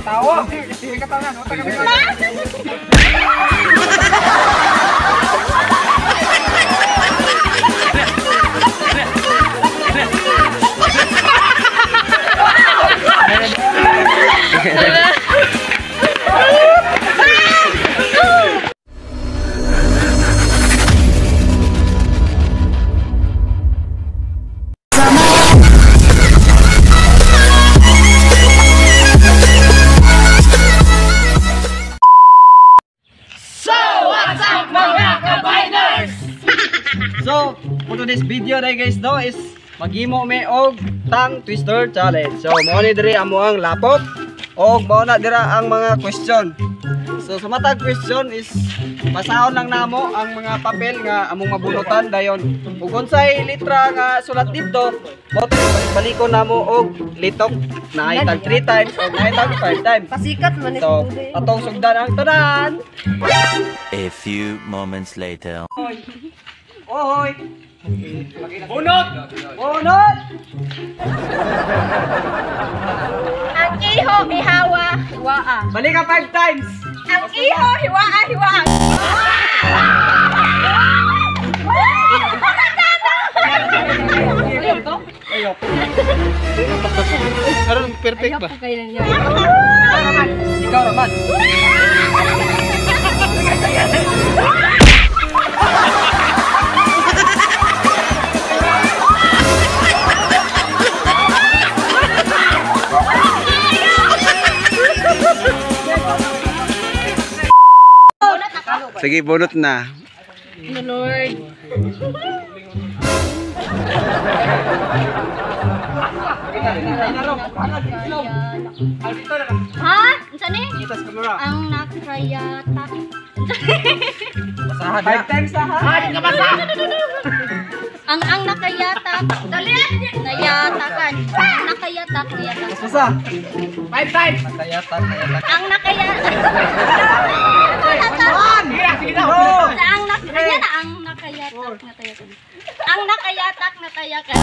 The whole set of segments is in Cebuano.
Tawa. Sige ka tawa na. So, for today's video day guys no is maghimo mi og tongue twister challenge. So, mao ni diri amo ang lapok og mao na dira ang mga question. So, sa matag question is basahon lang namo ang mga papel nga among mabunutan dayon. Ug unsay litra nga sulat didto, mao balikon namo og litok naay tag 3 times og naay tag 5 times. Pasikat man ni. So, atong sugdan ang tanan. A few moments later. Oy! Bunot! Bunot! Ang iho, ihawa, hiwaa. Balik ka 5 times! Ang iho, hiwaa, hiwaa. Ayok. Karon perfect ba? Ikaw raman. Sige, bunot na. No, Lord. Ha? Unsa ni? Ang nakayatak. 5 times na ha? Ang nakayatak. Dali. Nayatakan. Ang nakayatak, nayatak. Basta. 5 times. Nakayatak, nayatak. Ang nakayatak. Ang nakayatak, ang nakayatak, natayakan. Ang nakayatak, natayakan.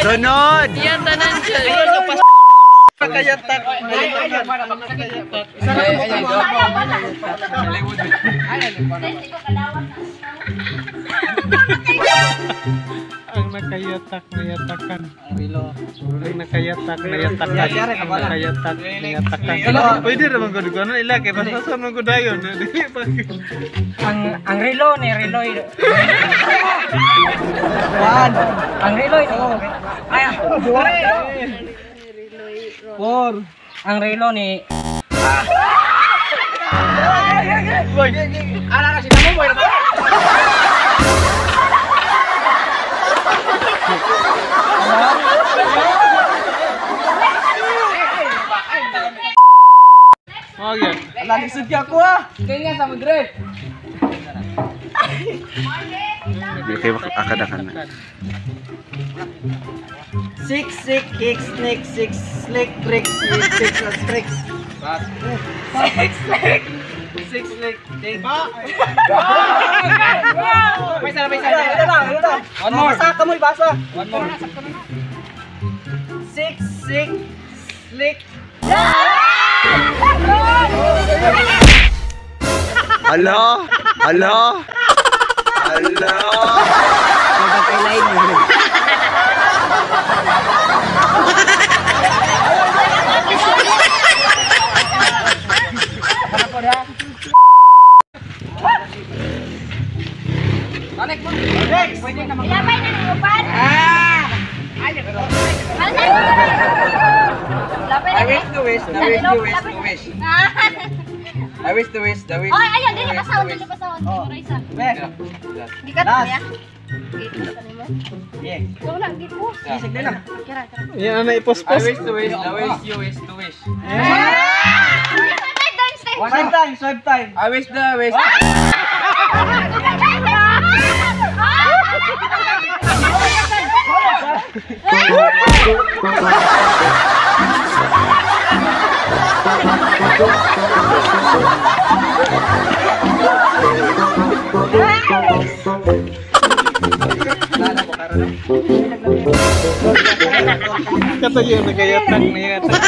Sunod! Yan tanan siya. Nakayatak. Ang nakayatak nayatakan. Ang nakayatak nayatakan. Ang nakayatak nayatakan. Pwede ra man gud kuno ila kay basta sa man gud dayon. Dili pa. Ang relo ni Reloy. 1. Ang reloy ni. Ay, 4. ang relo ni. Ara si Tamo boy. Mao gyud. Ala lisod ka ako ah. Kaya sa Madrid. Hindi kayo akadakan na. 6 6 kicks sneak 6 slick tricks 6 tricks. 6 slick. 6 slick. Paisa paisa. Ito na. One more. Basa ka mo, basa. One more. 6 6 slick. Hala! Hala! Hala! Next. Ilabay na ni upan. I wish to wish, the wish to wish to wish. I wish to wish, the wish. Oy, ayun, dili pasahon, dili pasahon. Raisa. Be. Gikat mo ya. Yeah. Wala gipos. Sige lang. Kira, kira. Yan na ipospos. I wish to wish, I wish you wish to wish. Five times, times. 5 times, 5 times. I wish the wish. Katayo nagayatak na yatak.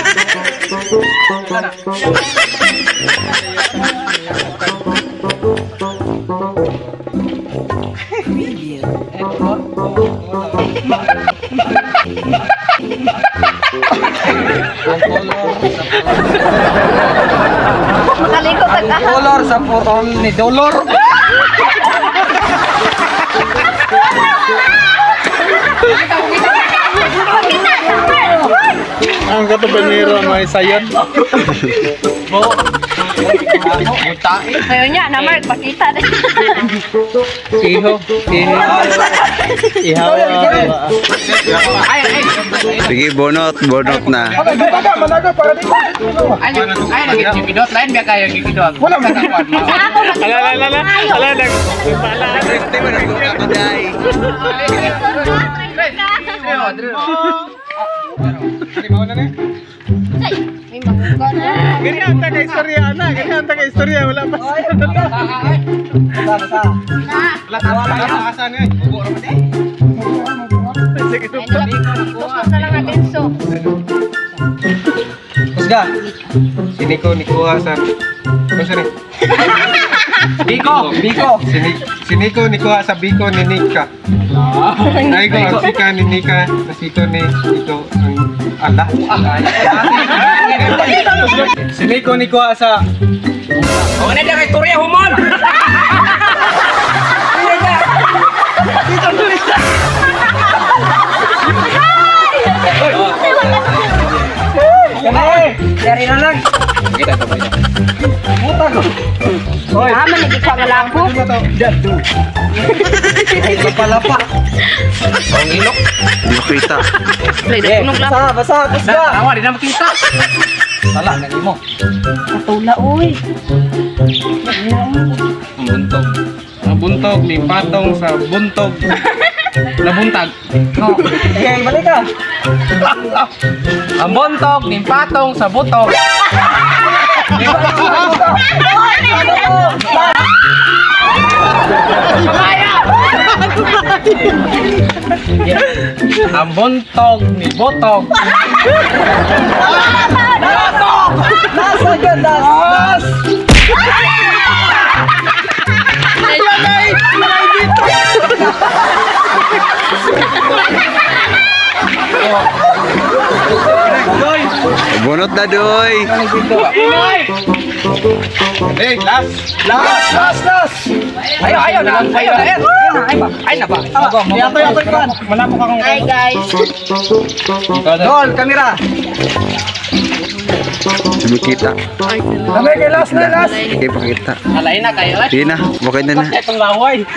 Makaliko ka Ang color sa putol ni Dolor. Ang katabanero may sayon. Ngayon niya, na Mark, pakita na. Iho. Iho. Ihaw. Sige, bonot, bonot na. Ay, ay, nagigipidot. Lain ba kayo gigidot? Wala man. Sa ako, Ala, ala, ala. Ala, nag. May mangugon. Ganyan ta kay istorya ana, ganyan ta kay istorya wala pa. Basta, basta. Sige. Tusok na lang natin, so. Kusga. Siniko nikuha sa Ano ni? Biko! Biko. Siniko nikuha sa Biko ni Nika. Naigo ang sika ni Nika, nasiko ni ito ang ala. Siniko nikuha sa O na dyan, istorya, humon! Kani. Yari na lang. Puta ko. Hoy. Ah, manigit ka nga lang po. Jadu. Lapa-lapa. Di makita. Eh, basta, basta, kusga. Tawa, di na makita. Sala, gani mo. Patula, uy. Ang buntog. Ang buntog ni patong sa buntog. Nabuntag. Okay, balik ka. Ang buntog ni patong sa butog. Ang buntog ni botog. Nasa ganda. Nas. Bonot na, doy. Hey, last. Last, last, last. Ayaw, ayaw na. Ayaw na. Ay, ba? Ay na ba? Yatoy, yatoy, kan. Hi, guys. Dol, kamera. Di makita. Kami kay last na, last. Sige, pakita. Alay na kayo. Sige na, okay na na. Itong laway.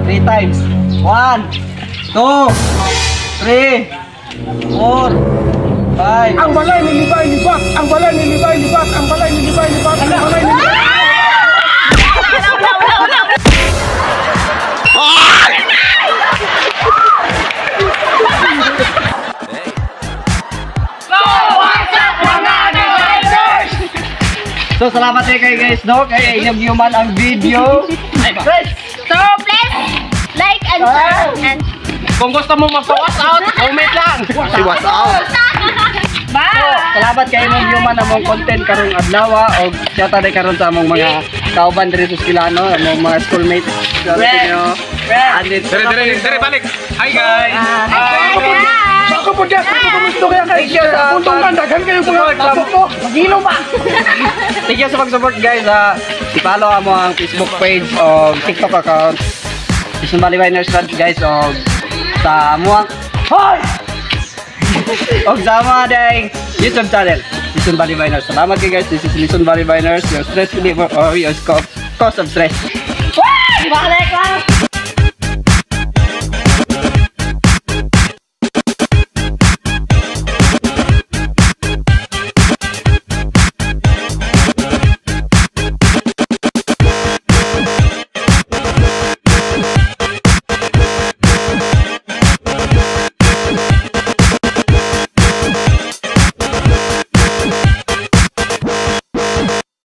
3 times. 1, 2, 3, 4, 5. Ang balay ni Libay Libak, ang balay ni Libay Libak, ang balay ni Libay Libak, ang balay ni So salamat kayo guys, no? Kaya inyong human ang video. Guys, So, please, like and share. And Kung gusto mo magpa-wash out, comment lang. Si what's out. bye! salamat kayo mong human among content karong adlaw og shout out karon sa among mga kauban diri sa Eskwelano, among mga schoolmates. Shout out inyo. And then, Dere, dere, dere, balik. Hi guys. Bye! Thank you sa daghan kayo mga ko. Magilo ba? Thank you sa pag-support guys. I-follow amo ang Facebook page o TikTok account. Lison Valley Winers Run guys o sa amuang Hoy! Og sa mga ding YouTube channel. Lison Valley Winers. Salamat kayo guys. This is Lison Valley Winers, your stress reliever or your cause of stress. Woo! Bale.